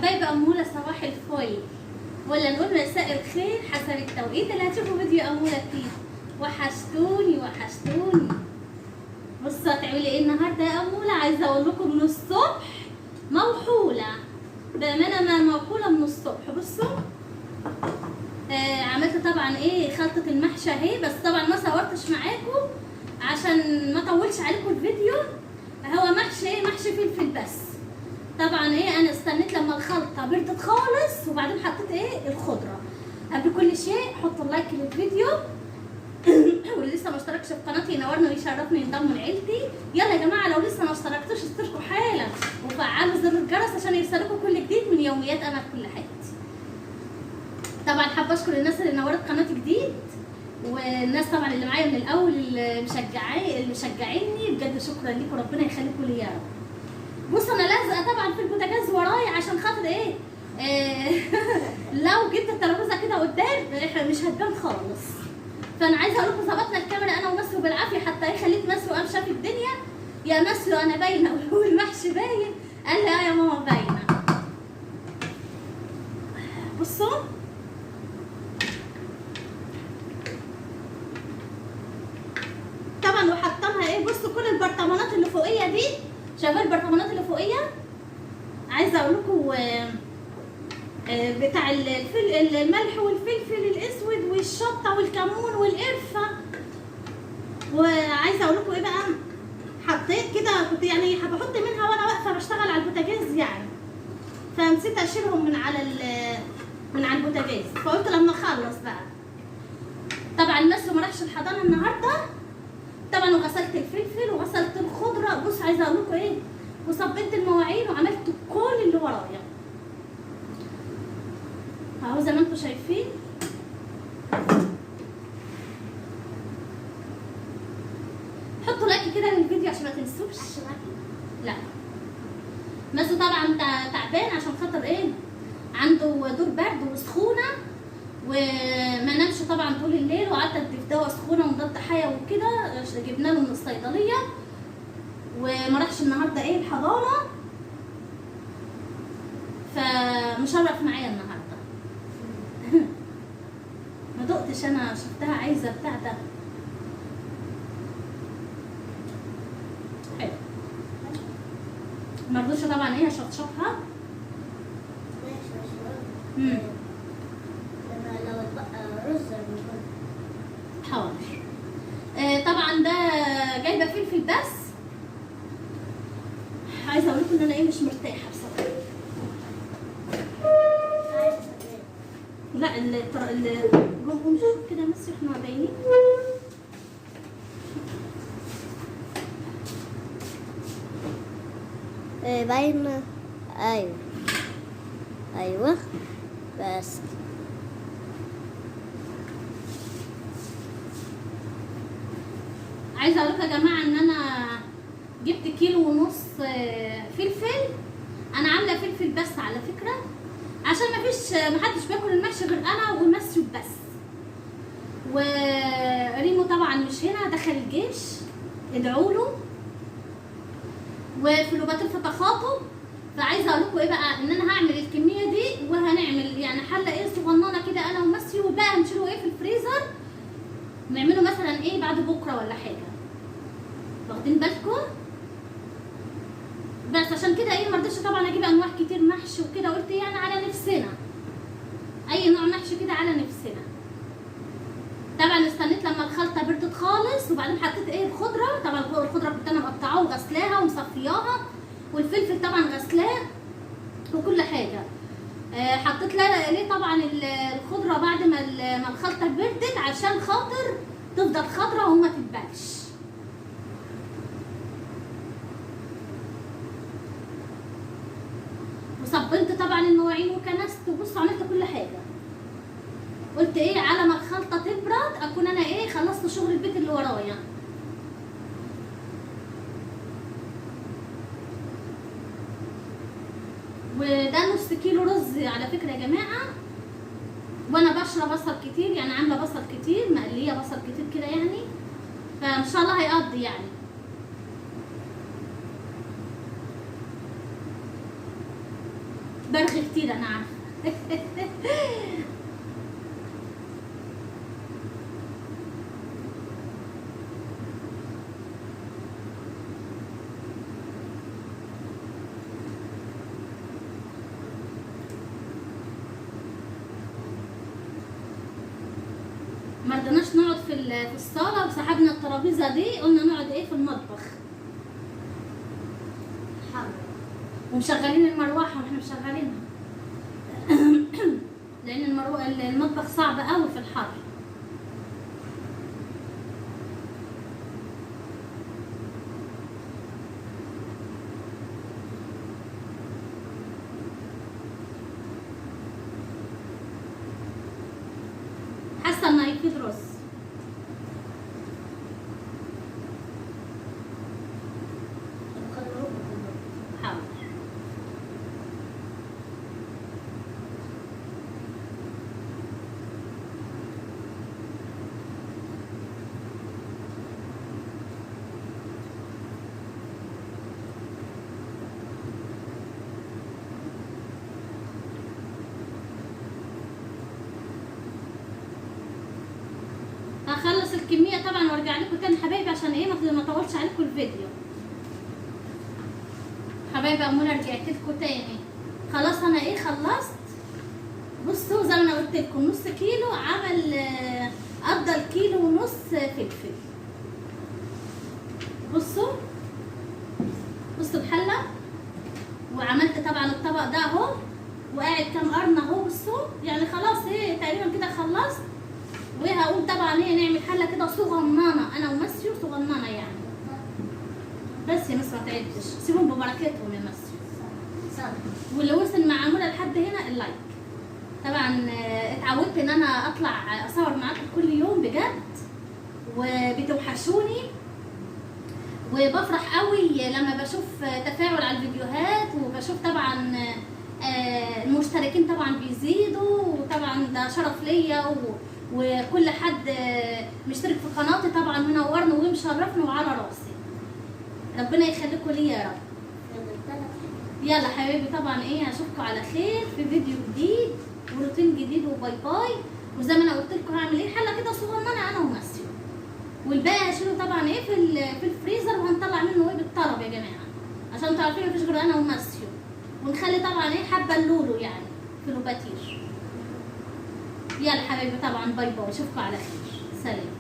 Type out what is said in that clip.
حبايب أمولة صباح الفل، ولا نقول مساء الخير حسب التوقيت اللي هتشوفوا فيديو أمولة فيه. وحشتوني وحشتوني. بصوا هتعملي ايه النهارده يا أمولة؟ عايزة اقول لكم من الصبح موحولة، بأمانة ما موحولة من الصبح. بصوا عملت طبعا ايه خلطة المحشي اهي، بس طبعا ما صورتش معاكم عشان ما اطولش عليكم الفيديو. هو محشي ايه؟ محشي فلفل بس. طبعا ايه انا استنيت لما الخلطة بردت خالص وبعدين حطيت ايه الخضرة. قبل كل شيء حطوا لايك للفيديو واللي لسه ما اشتركش في قناتي ينورني ويشرفني ينضم لعيلتي. يلا يا جماعة لو لسه ما اشتركتوش اشتركوا حالا وفعلوا زر الجرس عشان يوصلكم كل جديد من يوميات امل كل حياتي. طبعا حابة اشكر الناس اللي نورت قناتي جديد، والناس طبعا اللي معايا من الاول اللي مشجعيني بجد، شكرا ليكم، ربنا يخليكم لي يا رب. بصوا انا لازقه طبعا في البوتاجاز ورايا عشان خاطر ايه، لو جبت الترابيزة كده قدام مش هتبان خالص. فانا عايزه اقول لكم ظبطنا الكاميرا انا ومسرو بالعافية، حتى ايه خليت مسرو قام شاف الدنيا، يا مسرو انا باينة والمحشي باين، قال لي اه يا ماما باينة. بصوا طبعا وحطلها ايه، بصوا كل البرطمانات اللي فوقيه دي، شايفين البرطمانات اللي فوقيه؟ عايزه اقول لكم بتاع الملح والفلفل الاسود والشطه والكمون والقرفه. وعايزه اقول لكم ايه بقى، حطيت كده كنت يعني بحط منها وانا واقفة بشتغل على البوتاجاز يعني، فنسيت اشيلهم من على البوتاجاز، فقلت لما اخلص بقى. طبعا الناس ما راحش الحضانة النهارده طبعا، وغسلت الفلفل وغسلت الخضرة. بص عايزه اقول لكم ايه، وصبيت المواعين وعملت كل اللي ورايا اهو زي ما انتم شايفين. حطوا لايك كده للفيديو عشان ما تنسوش. لا مازو طبعا تعبان عشان خاطر ايه، عنده دور برد وسخونه وما نامش طبعا طول الليل، وقعدت ادي في دواء سخونة ومضاد حيوي وكده، جبنا له من الصيدلية، وما راحش النهارده ايه الحضانة، فمشرف معايا النهارده. ما دقتش انا، شفتها عايزه بتاع ده. حلو، ما رضيتش طبعا ايه اشطشطها. ماشي. لو اتبقى رز. حاضر. طبعا ده جايبه فلفل بس. عايزه اقول لكم ان انا ايه مش مرتاحة بصراحة. لا قوم شوف كده بس احنا باينين. باينة. ايوه ايوه بس. عايزه اقول لكم يا جماعة ان انا جبت 1.5 كيلو فلفل. انا عامله فلفل بس على فكرة، عشان محدش بياكل المحشي غير انا ومسيو بس. وريمو طبعا مش هنا، دخل الجيش، ادعوا له. وفلوباتير في تخاطب. فعايزه اقول لكم ايه بقى، ان انا هعمل الكمية دي وهنعمل يعني حله ايه صغننه كده انا ومسيو، وبقى هنشيله ايه في الفريزر، نعمله مثلا ايه بعد بكره ولا حاجة، واخدين بالكم؟ بس عشان كده ايه ما رضيتش طبعا اجيب انواع كتير محشي وكده، قلت يعني على نفسنا اي نوع محشي كده على نفسنا. طبعا استنيت لما الخلطة بردت خالص وبعدين حطيت ايه الخضرة. طبعا الخضرة كنت انا مقطعاها وغسلاها ومصفياها، والفلفل طبعا غسلاه وكل حاجة. حطيت ليه طبعا الخضرة بعد ما الخلطة بردت عشان خاطر تفضل خضرة وما تتبلش. وصبنت طبعا المواعين وكنست، وبصوا عملت كل حاجة. قلت ايه على ما الخلطة تبرد اكون انا ايه خلصت شغل البيت اللي ورايا. وده نص كيلو رز على فكرة يا جماعة، وانا بشرب بصل كتير يعني، عامله بصل كتير، مقلية بصل كتير كده يعني، فان شاء الله هيقضي يعني. برغي كتير انا عارفه. ما رضيناش نقعد في الصاله وسحبنا الترابيزة دي، قلنا نقعد ايه في المطبخ. حر. ومشغلين المروحة واحنا مشغلينها لان المطبخ صعب قوي في الحر. حاسه ان هيفيد رز. حاضر. هخلص الكمية طبعا وارجع لكم تاني حبايبي عشان ايه ما اطولش عليكم الفيديو. حبايبي اموره رجعت لكم تاني. خلاص انا ايه خلصت. بصوا زي ما انا قلت لكم نص كيلو عمل قضى الكيلو ونص فلفل. بصوا بصوا الحلة، وعملت طبعا الطبق ده اهو، وقاعد كام قرن اهو. بصوا يعني خلاص ايه تقريبا كده خلصت. وهقوم طبعا ايه نعمل حله كده صغننه انا ومسيو، صغننه يعني بس يا مسيو ما تعدش، سيبهم ببركتهم يا مسيو. واللي وصل مع عموله لحد هنا ال like. طبعا اتعودت ان انا اطلع اصور معاكم كل يوم بجد، وبتوحشوني وبفرح قوي لما بشوف تفاعل على الفيديوهات، وبشوف طبعا المشتركين طبعا بيزيدوا، وطبعا ده شرف ليا، وكل حد مشترك في قناتي طبعا منورني ومشرفني وعلى راسي. ربنا يخليكم ليا يا رب. يلا حبايبي طبعا ايه اشوفكم على خير في فيديو جديد وروتين جديد، و bye bye. وزي ما انا قلت لكم هعمل ايه حله كده صغننه انا وماسيو، والباقي هشيله طبعا ايه في الفريزر، وهنطلع منه ايه بالطلب يا جماعة عشان انتوا عارفين مفيش غير انا وماسيو. ونخلي طبعا ايه حبه اللولو يعني في الباتير. يلا حبايبي طبعا bye bye، اشوفكم على خير، سلام.